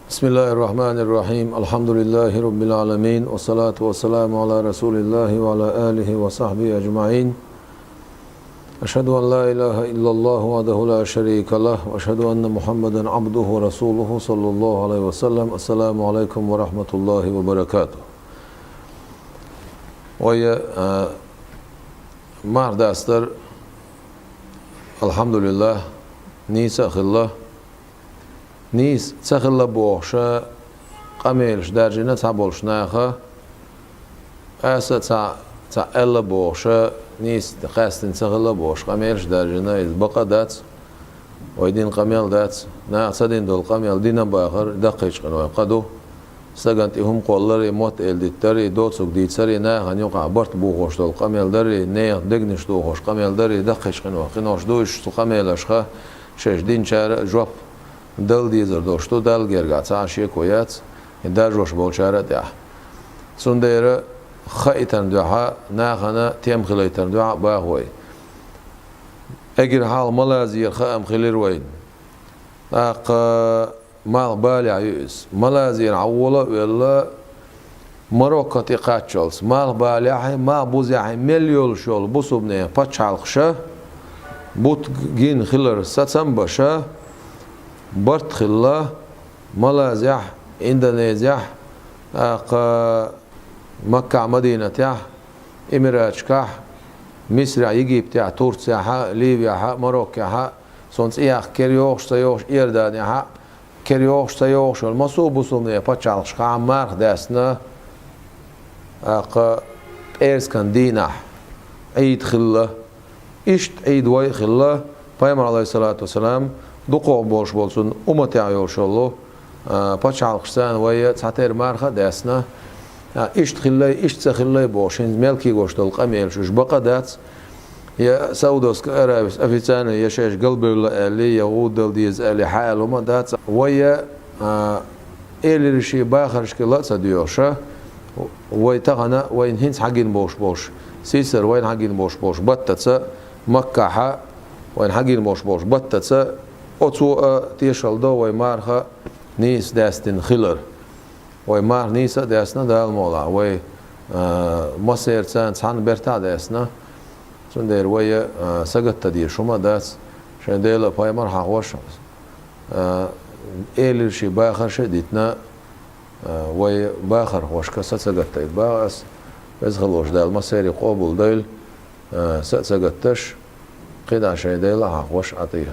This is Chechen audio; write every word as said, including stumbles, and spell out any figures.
بسم الله الرحمن الرحيم. الحمد لله رب العالمين. والصلاة والسلام على رسول الله وعلى آله وصحبه أجمعين. أشهد أن لا إله إلا الله وحده لا شريك له، وأشهد أن محمدا عبده ورسوله، صلى الله عليه وسلم. السلام عليكم ورحمة الله وبركاته. Вай, а, марха дастар, алхьамдулиллахӀ, нийса а хилла. Нийса ца хилла бохуш къамелаш даржийна цхьаболчу наха, аса ца, ца аьлла бохуш, нийса къаьстина ца хилла бохуш къамелаш даржийна, иза бакъ а дац, вай дина къамел дац, наха ца дина долу къамел дина бахар даккхийчу къинойх къа ду. Стагана тӀе хӀума кхоллари, мотт эладиттари, доцург дийцари, нахана юкъахь барт бухуш долу къамел дари, нехан дегнаш дохуш къамел дари, даккхийчу къинойх къинош ду, уьш цу къамелашха шаьш динчара а жоп дала дезар долуш ду, Далла гергахь цхьа а шеко яц, и даржош болчара а тӀехь. Цундела хаийтарна дуьхьа, нахана тем хилийтарна дуьхьа баха вай. Эггара хьалха Малайзера хаам хилира вайна. ТӀаккха малхбалехь ю иза. Малайзера хьан вола а велла, Марокко тӀе кхаччалц, малхбалехь а, малхбузехь а мел йолуш йолу бусулбанийн пачхьалкхаша, бут гина хилар сацам а беш, барт хилла Малайзехь, Индонезехь, тӀаккха Маккахь, Мадинатехь, Эмираташкахь, Мисрехь, Египтехь, Турцехь, Ливехь, Мароккехь, цунна цӀе яккха кара йогӀуш, ца йогӀуш, Иорданехь, кара йогӀуш, ца йогӀуш йолу массо а бусулбанийн пачхьалкхашкахь марха даьстина, тӀаккха пӀераскан дийнахь Ӏийд хилла. Иштта Ӏийд вай а хилла, Пайхамар, Ӏалайхиссалату вассалам, дукхах болуш болу цуьнан умматехь йолуш йолу, а, пачхьалкхашца вай цхьатерра марха а даьстина. А, иштта хилла, иштта ца хилла бохуш, хӀинца мел кегош долу къамелаш уьш бакъ а дац. Я Саудовская Аравия официально, я шаьш галбевлла аьлла, я гӀуда дала деза аьлла, хьан аьлла хӀума дац. Вай, а, элира шен бахаршкахь ла а ца доьгӀуш, вай тахана, вайна хӀинца хьан гина болуш болуш, сийсара вайна хьан гина болуш болуш баттаца, Маккахь вайна хьан гина болуш болуш баттаца, оцо а тешалла до вай марха нийса даьстина хилар. Вай марха нийса а даьстина Дала мукъалахь, вай, а, массеран царна цхьаьна бертахь а даьстина. Цундела вай, а, сагатдан дезаш хӀума а дац, шайн Дела а, пайхамар а хьахош, а, элира шен бахарш а дитина, а, вай бахархошка са ца гатдайта боху ас, Веза хилла волчу Дала массеран къобалдойла, а, са а ца гатдеш, кхидӀа шайн Дела а хьахош Ӏа тӀе.